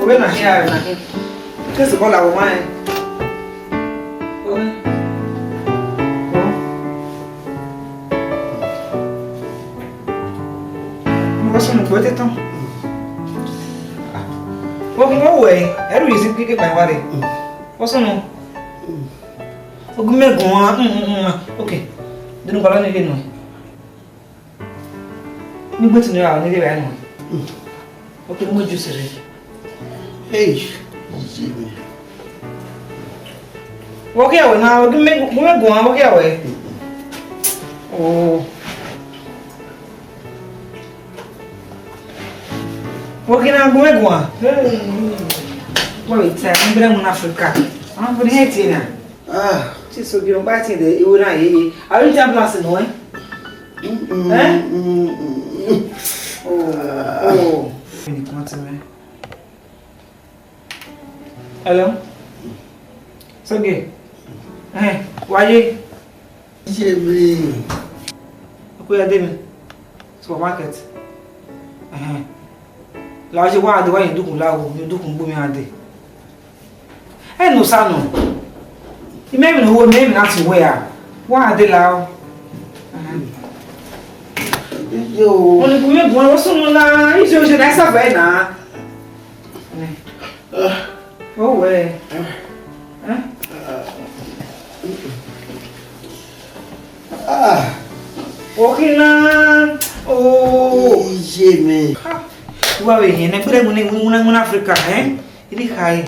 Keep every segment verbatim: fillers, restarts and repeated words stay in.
Ovbe na hia na. Kesi bọla wo ma. Mo sunu ko te tan. Wo mo we, eru yesi kike pa wa re. Wo sunu. Ogun mẹ guan, mm, mm, mm, okay. Dunu bala ni le no. Ni gbe tunu ya, ni le ba no. Okay, mo juice re. Hey, Jimmy. Wo ke awe na, ogun mẹ, ogun mẹ guan, wo ke awe. Oh. Wo ke na ogun mẹ guan. Hey. Wo ita, ni bere mu na Africa. Ah, bere he tie na. Ah, ti so bi on ba ti de, iwo na ye ye. Are you ambulance no, eh? Mm, mm, Eh? mm, mm. Oh, oh. Ni kan ti me. Hello? Sogie? Eh, wa ye? Jimmy. Oku ya de mi. Supermarket. Eh. La je wa de wa yin dukun la wo, yin dukun gbu mi ade. Ẹ ne Osa nọ. Imẹ emwi ne uwu mẹ emwi na ti wẹ a. Wa de la o. Yo. Mo ni bu mi gun wo sunu na, ijo ijo na sa vẹ na. Ni. O wẹ. Eh? Ah. O khin na. Oh. Iye mẹ. Ha. Wa vbe yẹn ne gbẹrẹ mu ne mu na Africa, eh? Iri khai.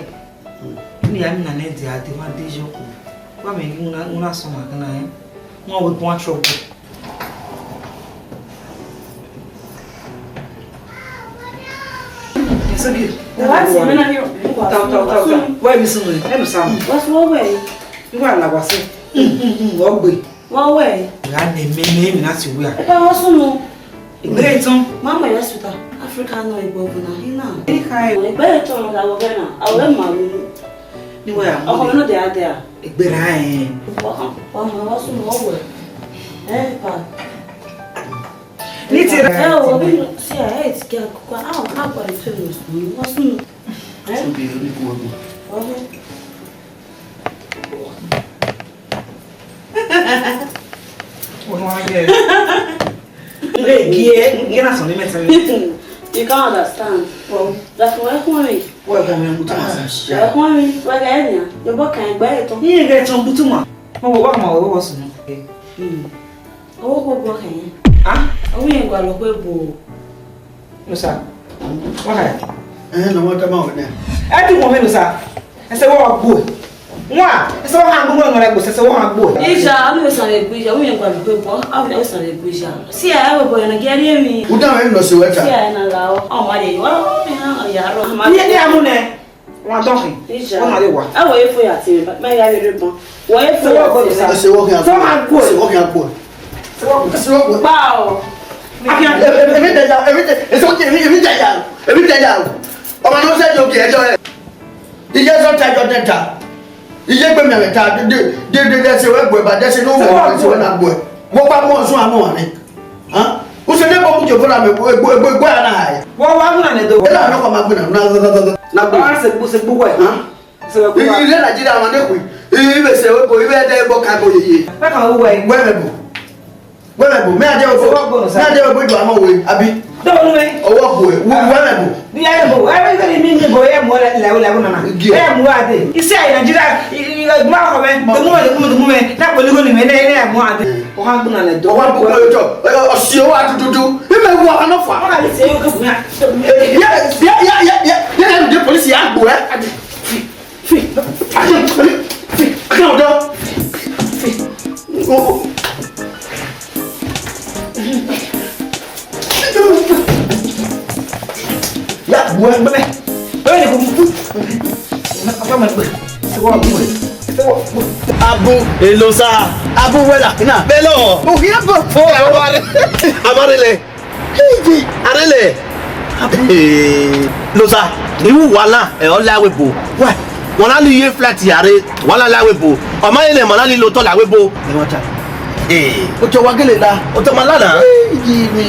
Ni ya mi na ne dia de ma de yo. Wa me gi una una so ma kana, eh? Wa we pon trouble. Yes, okay. Wa ti me na yo. Tau, tau, tau, tau. Wa mi sunu, e no sam. Wa so we. Wa la wa se. Mm, mm, mm, ogbe. Wa we. Ra ne me, me, me na ti wẹ a. E pa wa sunu. Egbere tọn. Mama ya suta. Africa no igbo bu na hina. E khai. Egbere tọn na wo gana. Awe ma wu. Ni wa ya mu. Ọkọ mi no de ade a. Egbere a, eh. Wa, wa ma wa sunu wa we. Eh, pa. Ni ti ra. Eh, o bi si a, eh, ti ke ko a, o ka kwa de famous. Wa sunu. Eh? So bi ni ko wa. Okay. Nge gie, nge na sọ ni mẹsẹ. You can't understand. Well, that's why I want me. Well, I mean, we can't understand. I want me. Well, I am. You book can buy it. Iye ghe tọn butu ma. Mo wo wa ma wo wo sunu. Hmm. Owo ko bo kẹyìn. Ah? Owo yẹn gua lọ kue bo. No, sir. Why? Eh, no, what about that? Ẹ ti wọ mi, no, sir. Ẹsẹ wọ gbo. Wa, ẹsẹ wọ ha gbo, no, like, ẹsẹ wọ ha gbo. Ija, ami o san egbe ija, owo yẹn gua lọ kue bo. Ami o san egbe ija. Si a, ẹ wẹ bo na gẹ ri mi. Uda me no se weta. Si a na la o. Ọ ma de wa, mi ha ya ro. Ni ni amu ne. Wa dọkhin. Ija. Ọ ma de wa. Ẹ wẹ e fo ya ti, ma ya re re bon. Wẹ e fo ya ti. Ẹsẹ wọ khin a gbo. Ẹsẹ wọ khin a gbo. Ẹsẹ wọ khin a gbo. Wow. Èmi tẹ ya, èmi tẹ, ẹsẹ wọ khin, èmi tẹ ya, èmi tẹ ya. Ọmọ náà ṣe jọ kì í ẹjọ́ rẹ̀. Iye sọ ta ẹjọ́ tẹ ta. Iye gbẹmí ẹ̀rẹ̀ ta, de, de, de, de, ẹsẹ wẹ gbọ ẹ, bàjẹ́ ṣe ló wọ, ẹsẹ wẹ na gbọ ẹ. Wọ́n bá mú ọ̀sùn àmọ́ wà ní. Hàn? Ó ṣe dé bọ́ mú jòkó ra mi, egbò, egbò, egbò ara náà yẹ. Wọ́n wá múnà ní ẹ̀dọ̀. Ẹ lànà ọkọ̀ máa gbìnà, na, na, na, na, na gbìnà. Ọ̀rọ̀ ṣe gbó, ṣe gbó wẹ̀. Hàn? Ṣe wẹ̀ gbó wa. Ilé Nàìjíríà wọn ní pè. Ibe ṣe wẹ̀ bò, ibe ẹ̀dá ẹ̀bọ̀ ká bò yeye. Bákan wọ́n wẹ̀. Wẹ́rẹ̀ bò. Wẹ́rẹ̀ bò. Mẹ́ àjẹ́ òfò. Ṣé wọ́n gbọ́dọ̀ sá? Mẹ́ àjẹ́ òfò ìjọ àmọ́ wẹ̀, àbí? Dọ́wọ́ nù mẹ́. Ọwọ́ bò ẹ̀. Wù, wẹ́rẹ̀ bò. Bí ẹ bò, ẹ bẹ ní mi ní bò, ẹ mú ẹ lẹ́wọ̀ lẹ́wọ̀ nana. Igi ẹ̀. Ẹ mú wa dé. Iṣẹ́ Nàìjíríà, ì, ì, ì, ìgbà ọkọ̀ mẹ́, dùnmú mẹ́, dùnmú mẹ́, dùnmú mẹ́, náà pẹ̀lú ní mẹ́, náà, náà mú wa dé. Ọ̀hán gbọ́dọ̀ lẹ dọ́. Ọwọ́ bò ẹ̀ jọ. Ọ̀sìn owó àdúdúdú. Ẹ mẹ́ wọ àwọn náà fà. Wọ́n kà lè ṣe é kó fún yà. Yẹ, yẹ, yẹ, yẹ, yẹ, yẹ, yẹ, yẹ, police yà gbọ́ ẹ. Fi, fi, fi, fi, fi, ọdọ. Fi, fi. Ya bu ẹgbẹ. Ẹ yẹ kó bu. Ọkọ mẹ gbẹ. Ṣé wọ́n bu ẹ? Ṣé wọ́n bu ẹ? Abu, èlò sá. Abu wẹ́lá. Iná. Bẹ́lọ̀. Òkè bọ̀. Ó, ó, ó. Amarele. Arele. Losa, iwu wala ẹ ọ la webo. Wa, wọn na lu iye flight yare, wala la webo. Ọ ma yele ma na li lotọ la webo. Ẹ ma ta. Eh. Otọ wa gele la. Otọ ma la na. Eyi mi.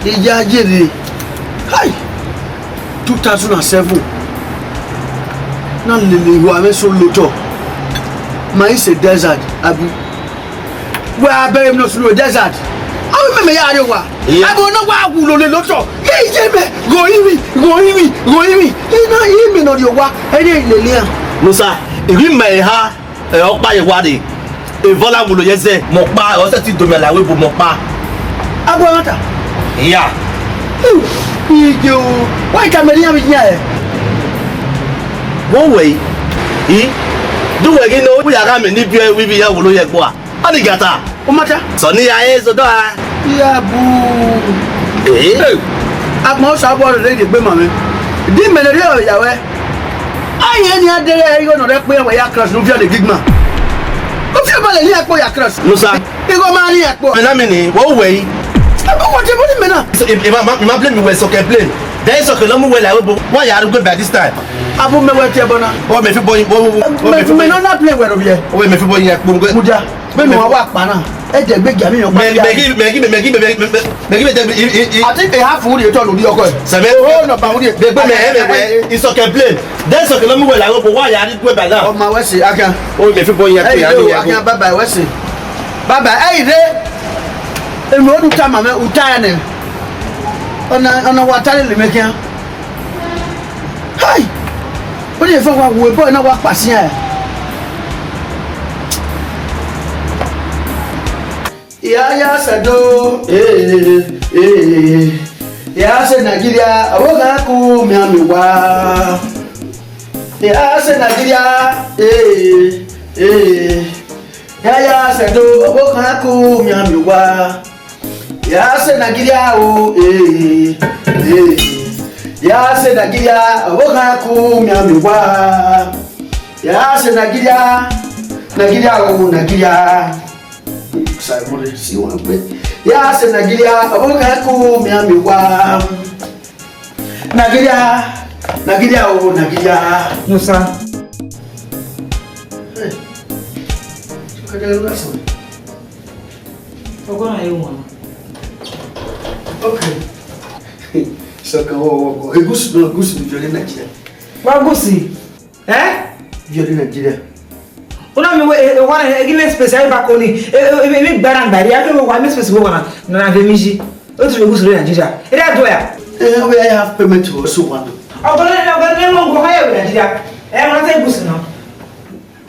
Iya yere. Ha, two thousand and seven, na lele iwa mwẹ so lotọ, ma i se desert, abi? Wẹ a bẹghe emwi ne ọ sunu desert? Avbe mẹ ya rrie owa. Abo na wa wulo lele otọ. Iye mẹ, gho rinmwi, gho rinmwi, gho rinmwi. Ina imẹ ne ọ rrie owa, ẹre lele iran. Musa, I ghi ma eha, ẹ, ọkpa ye wa re. Evọ la wulo ye zẹ, mẹ ọkpa, ọ sẹtin do mẹ la ẹvbo, mẹ ọkpa. Agbọn ẹmwata. Iya. Iye o, wa ka mẹ ne iran vbe yan ẹ. Vbọ wẹ i? I? Do wẹ ghi nọ, u ya gha mẹ ne ibiẹ wẹ ivbi iran wulo ye ẹgbua. Ọni gata. U ma ta? Sọ ne I ya re zodọ a. Ya bu. Eh? Agbọn Osanobua rre rhie egbe ma mwẹ. Di mẹ ne rhie ya wẹ. Aye ni a dere igho nọ rẹ kpe wẹ ya cross nu viọ the gig man. U fi ma le ni akpo ya cross. Musa. Igho ma ni akpo. Mẹ na mẹ ni, wẹ u wẹ i. Ẹ bu wọ te bu ni mẹ na. So, I, I ma, ma, I ma blame wẹ, Sọkẹ blame. Then Sọkẹ nọ mu wẹ la ẹvbo. Why you are good by this time? Abu mẹ wẹ te ẹbọ na. Ọ mẹ fi bọ yin, ọ, ọ, ọ mẹ fi bọ yin. Mẹ nọ na play wẹ rọ viẹ. Ọ mẹ fi bọ yin akpo. Mudia. Vbene uwa wa kpa na, ẹdẹ gbe gia vbe emwi ọkpa. Mẹ, mẹ ghi, mẹ ghi, mẹ ghi, mẹ ghi, mẹ ghi, mẹ ghi, mẹ ghi, I, I, I. I think they have food you told you, okay. Sẹmẹ. Oh, no, but you. They go me, eh, me, eh, it's okay, blame. Then it's okay, let me well, I go, but why are you going by now? Oh, my, what's it? I can. Oh, me fi boy, I can, I can, bye bye, what's it? Bye bye. Hey, they. Emi odu ta ma mẹ, u ta ya nẹ. Ọna, ọna wa ta lele mẹ khian. Hai! Ọ ni efa wa wu boy na wa kpa sian. Ya ya sẹ do, eh, eh, eh. Ya sẹ Nigeria, abo gha ku mianmian wa. Ya sẹ Nigeria, eh, eh. Ya ya sẹ do, abo gha ku mianmian wa. Ya sẹ Nigeria o, eh, eh. Ya sẹ Nigeria, abo gha ku mianmian wa. Ya sẹ Nigeria, Nigeria o, Nigeria. Simon, si wan gbe. Ya sẹ Nigeria, abo gha ku mianmian wa. Nigeria, Nigeria o, Nigeria. No, sir. Hey. Ọgọ na ye wọn. Okay. Sọkẹ, wọ, wọ, wọ. Egusi, no, egusi ni viọ ne Nigeria. Wa egusi? Eh? Viọ ne Nigeria. Una mi we, eh, eh, wana, eh, give me space, eh, back on it. Eh, eh, eh, eh, gbara gbari, I don't know why me space wo wana. Na, na, ve mi ji. O ti egusi ne Nigeria. Ere a do ya? Eh, we have payment to also one. Ọgọ na, ọgọ na, mo go higher Nigeria. Eh, mo na egusi na.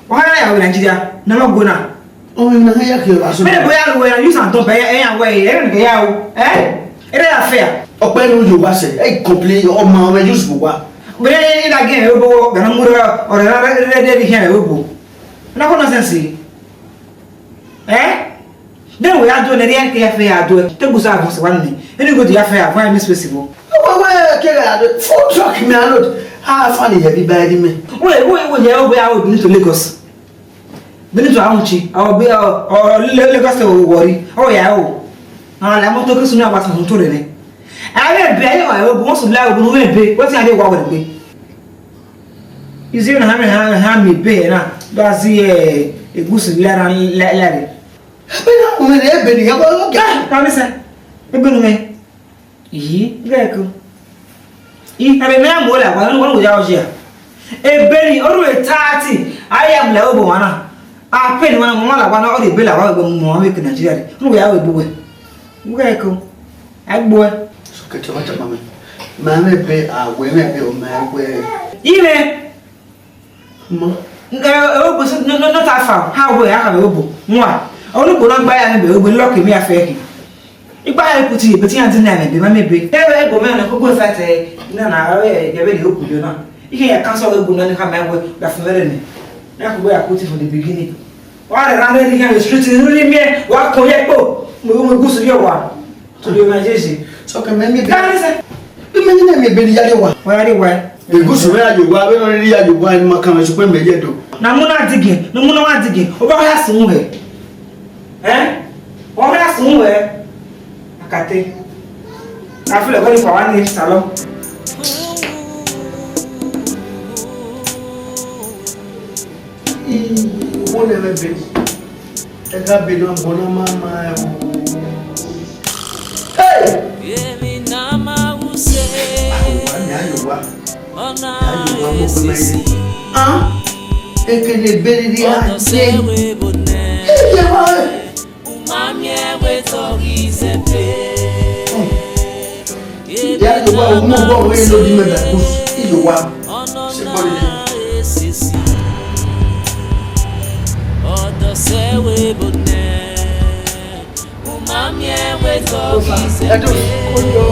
Wa higher Nigeria. Na mo go na. Ọmọ na ya ke ba so. Mẹ bọ ya lu wẹ, use and dump, ẹ, ẹ, ya wẹ, ẹ, ẹ, ya o, ẹ? Ẹ dẹ ya fair. Ọpẹ nu yo wa sẹ, ẹ complain, ọmọ ọmọ use bo wa. Bẹ ẹ, ẹ, ẹ, da gẹ, ẹ, bo, gana mu rẹ, ọrẹ rẹ, rẹ, rẹ, rẹ, rẹ, ẹ, bo. Na ko nonsense. Ẹ? Then we are doing it, ẹ, ẹ, fair, do it. Take us out of one. Any good, ya fair, why miss possible? Why, why, okay, I do. Food truck, me, I load. Ah, funny, heavy by the me. Wait, wait, wait, yeah, we are going to Lagos. Bini to ahunchi, ọ be, ọ, ọ, Le-, Lagos State wọ Warri, ọ ya o. Àwọn làwọn tó kí sunú àpàtà tó rẹ̀ rẹ̀. Àwọn ẹ̀bẹ̀ ayé wà yóò bọ̀, wọ́n sùn láwọn obìnrin wọ́n ẹ̀bẹ̀, wọ́n ti adé wà wẹ̀rẹ̀ gbé. Ìsìn náà hàn mí, hàn, hàn mí bẹ́ẹ̀ náà, lọ sí, ẹ̀, egusi lára, lá-, lára. Ẹbẹ náà, ọmọ rẹ̀ ẹbẹ nìyẹn, wọ́n, wọ́n gẹ̀. Ah, kàmí sẹ́, ẹgbẹ́ nu mẹ́. Iyi, gẹẹko. I, ẹmẹ mẹ ya mu la wa, wẹn ya ọjẹ a. Eberi, oru e thirty, a ya mu la obo wa na. A pay ni wa na, mo ma la wa na, ọ rhie ebe la wa, mu wa vbe ke Nigeria re. Unu wẹ ya wẹ ebe wẹ. Gẹẹko. A gbe wẹ. So, kẹtẹ wa tama mẹ. Ma mẹ be, a wẹ mẹ be, o ma wẹ. Ime. Ma. Nge, e, obo so, no, no, not that far. Ha wẹ, a ka wẹ obo. Nwa. Onu kpo na gba ya ni be, obo, lucky me afẹ. Igba ya put ye, but ya deny me, be ma me be. Ewe ego me na ko go fight, eh, na, na, eh, ya be de oku yo na. Ike ya cancel ego na ni ka me we, da fun were ni. Na ko go ya put it from the beginning. Wa re ran ni ya street ni ni me, wa ko ye po. Mo, mo gusu yo wa. To be my jeje. So ka me me. Ka ni se. Bi me ni me be ni ya de wa. Wa de wa. Egusu me ya yo wa, be no ni ya yo wa, ni ma kan me supe me ye do. Na mu na digin, na mu na wa digin. O ba ya sun he. Ẹ? Ọ rẹ sùn wẹ. Akate. Afilẹ kọ́ ni fà wá ní salon. Owó lẹ rẹ bẹ. Ẹ ká bẹ náà bọ náà máa ma ẹ o. Hey! Èmi náà máa wù ṣe. Àwọn àmì ayọ̀ Ọna esisi. Ah, ekene beriri a ye. Eye wa. Umami ẹwe tọghi zẹbe. Ya yo wa, umu wa, we no di me da kus. Iyo wa. Ọna esisi. Ọdọ sẹwe bonẹ. Umami ẹwe tọghi zẹbe. Edo, oyo,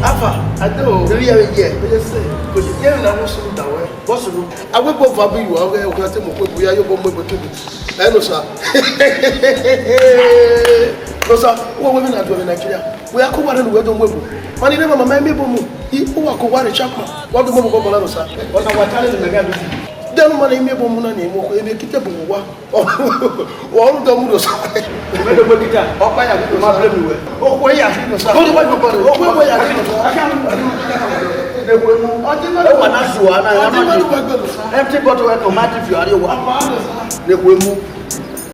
Alpha, Ado, Ado, yeah, yeah. Yes, sir. Oye, yeah, na wo sunu da we. What's wrong? Awe bo va bi yo, awe o ka te mo ko bu ya yo bo mo bo tudu. Eh, no, sir. No, sir. Wo we na do Nigeria. We are ko wa re we do mo bo. Mani ne mama me bo mu. I o wa ko wa re chapman. Wa do mo bo bala, no, sir. Ọna wa tale ni me ga bi. Dẹnu mani mi ebo mu na ni mo ko emi kite bu wa. Wa ru do mu do sa. Me do gbe guitar. Ọkpa ya gbe ma blame wẹ. Okhuo ya gbe do sa. Okhuo ya gbe do sa. Okhuo ya gbe do sa. Ne we mu. Ọtí ma. E wa na zuwa na, ọtí ma. Empty bottle we ko ma ti fi ari wa. Ne we mu.